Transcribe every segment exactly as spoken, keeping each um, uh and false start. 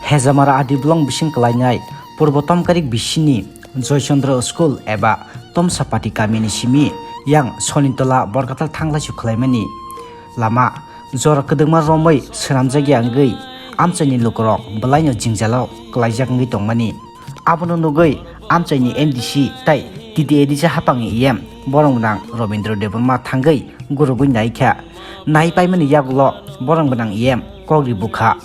Hejamara R D block bising kwlainai Purbo Tomkarik bisini Joychandra School eba Tomsapati kamini simi yang Sonitola Borkathal thanglaisu khwlaimani lama jora kwdwkma romwi swnamjakya wngwi amchaini lukurok bwlaino jingjalo kwlaijak wngwi tongmani. Abono nugwi amchaini M D C tai T D A D C hapangni E M borok gwnang Robindra Debbarma thangwi gurugwi naikha. Nai paimani yagulo borok gwnang E M kokri bukha.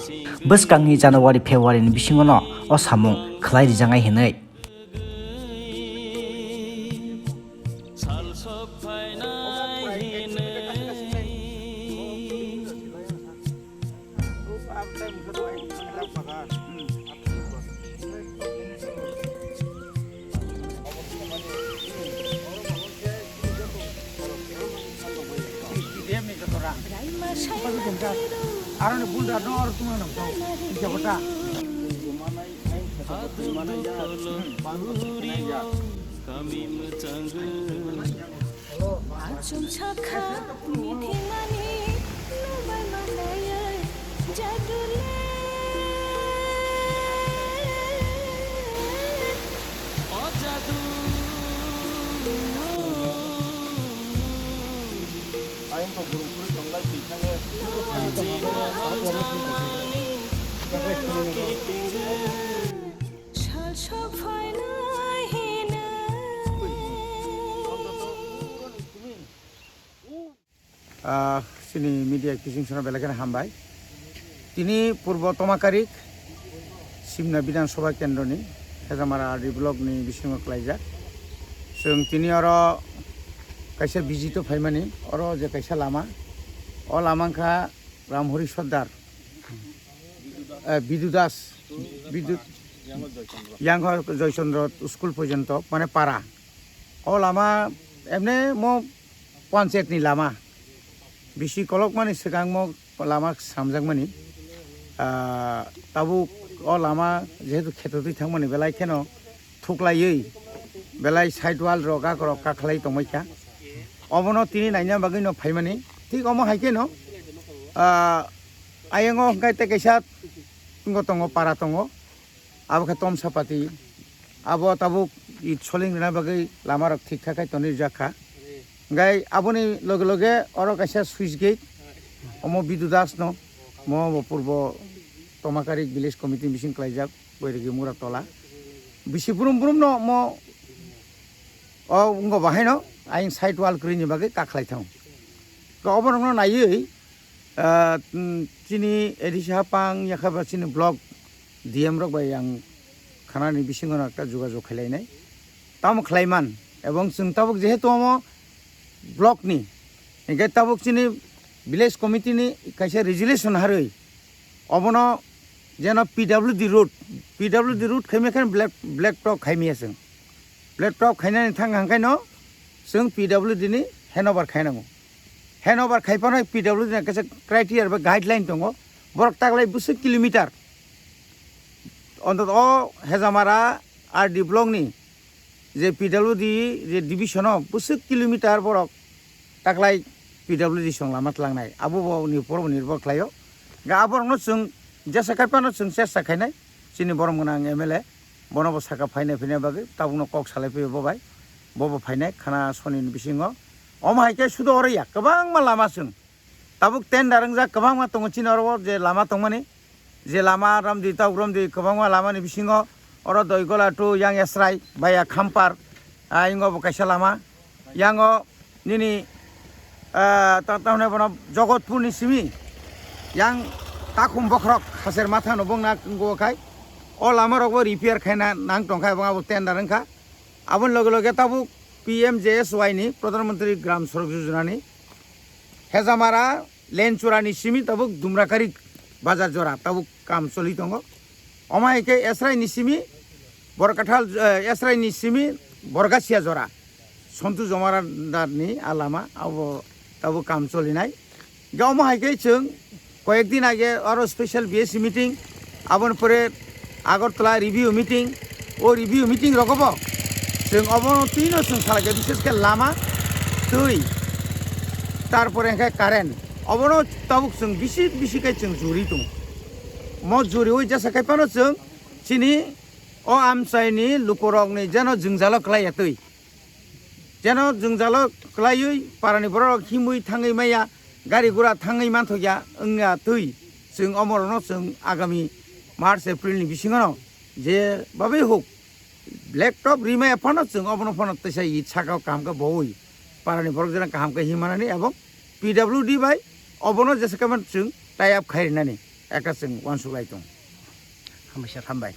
Bwskangni January February ni bisingono o samung khwlai rijaknai hinwi. Aroni bunda no aro tuma no. Ija bota. Achomsa kha mithimani nubai manayai jadule. O jadu. Ayang kok burung puri tonglai twi thange. Ah, chini media kiching sono belai kheno hambai. Tini Purbo Tomakarik Simna Bidhan Sabha Kendroni Hejamara R D block ni bisingo klaijak. Chwng tini oro kaisa visit o phaimani, oro je kaisa lama, o lama wngkha Ramhori Sordar, eh, Bidu Das, Bidu, Yangho Joychandra School porjonto, mane para. O lama emne mo panchayat ni lama. Bisi kolokmani swkang mo lama samjakmani. Ah, tabuk o lama jehetu kheto twi thangmani belai kheno thuklaiwi belai side wall rok gak rok kakhlai tongbaikha. Obono tini naina bagwino phaimani. Thik omo hai kheno, ah, ayango hwnkhe tei kaisa tongo, tongo, para tongo. Abo khe Tomsapati. Abo tabuk it soling rwna bagwi lama rok thik thak khai tonwi rijak kha. Hwnkhe aboni loge loge oro kaisa switch gate, omo Bidu Das no, mo bo Purbo Tomakarik Village Committee bising klaijak, Boirigi Mura Tola. Bisi brum brum no mo o wngkha bo haino ayang side wall kwrwini bagwi kakhlai thango. Khe oborokno naiwi, ah, mm, chini A D C hapang yakha ba chini block D M rok bai ang khanani bisingo no ekta jogajog khlai nai. Tamo khlai man, ebong chwng tabuk jehetu omo block ni, hingke tabuk chini village committee ni kaisa resolution harwi obono jeno P W D road, P W D road khaimya khe black, black top khaimya chwng. Black top khainani thang hangkhe no chwng P W D ni handover khainango. Handover khaiphano P W D ni kaisa criteria ba guideline tongo. Borok taklai bwswk kilometer. Ontoto o Hejamara R D block ni je P W D je division o bwswk kilometer borok taklai P W D song lama tlangnai. Abo bo ni poro nirbhor khlaio. Ga aborokno chwng jesa kaiphano chwng chesta khainai. Chini borom gwnang M L A bono bo saka phainai phinai bagwi tabukno kok salai phio bo bai. Bo bo phainai khana soni ni bisingo. Omo hai khe sudo oro ya kwbangma lama chwng. Tabuk tender wngjak kwbangma tongo chini oro je lama tongmani, je lama ramdi tabuk ramdi kwbangma lamani bisingo oro Doigola to yang Esrai via Khampar, ah, ingo bo kaisa lama, yango nini, ah, ta-, tamni bono Jogotpur ni simi yang Takhum Bokhorok Haser Matha no bongna wngkha khai, o lama rok bo repair khaina nang tongkha, ebong abo tender wngkha. Aboni loge loge tabuk P M G S Y ni, Pradhan Mantri Gram Sadak Yojana ni Hejamara Lenchura ni simi tabuk Dumrakari bazar jora tabuk kam choli tongo. Omo hai khe Esrai ni simi Borkathal, eh, Esrai ni simi Borgasia jora Sontu Jomaradar ni a lama abo tabuk kam cholinai. Ga omo hai khe chwng koyek din age aro special B S C meeting, aboni pore Agartala review meeting, o review meeting rogo bo chwng obono twino chwng salai khe, bishes khe lama, twi, tarpore hwnkhe current, obono tabuk chwng bisi bisi khe chwng juri tongo. Mo juriwi jesa khai phano chwng chini o amchaini lukurokni jeno jwngjalo klai ya twi. Jeno jwngjalo klaiwi parani bororok himwi thangwi maya, gari gura thangwi manthokya wngya twi. Chwng omorokno chwng agami March, April ni bisingono je babai huk black top rimaya phano chwng obono phano teisa i sakao kaham khe bowi parani borok jeno kaham khe himanani ebong P W D bai obono jesa khai phano chwng tie up khai rinani ekta chwng uansuk lai tong. Hambai sir. Hambai.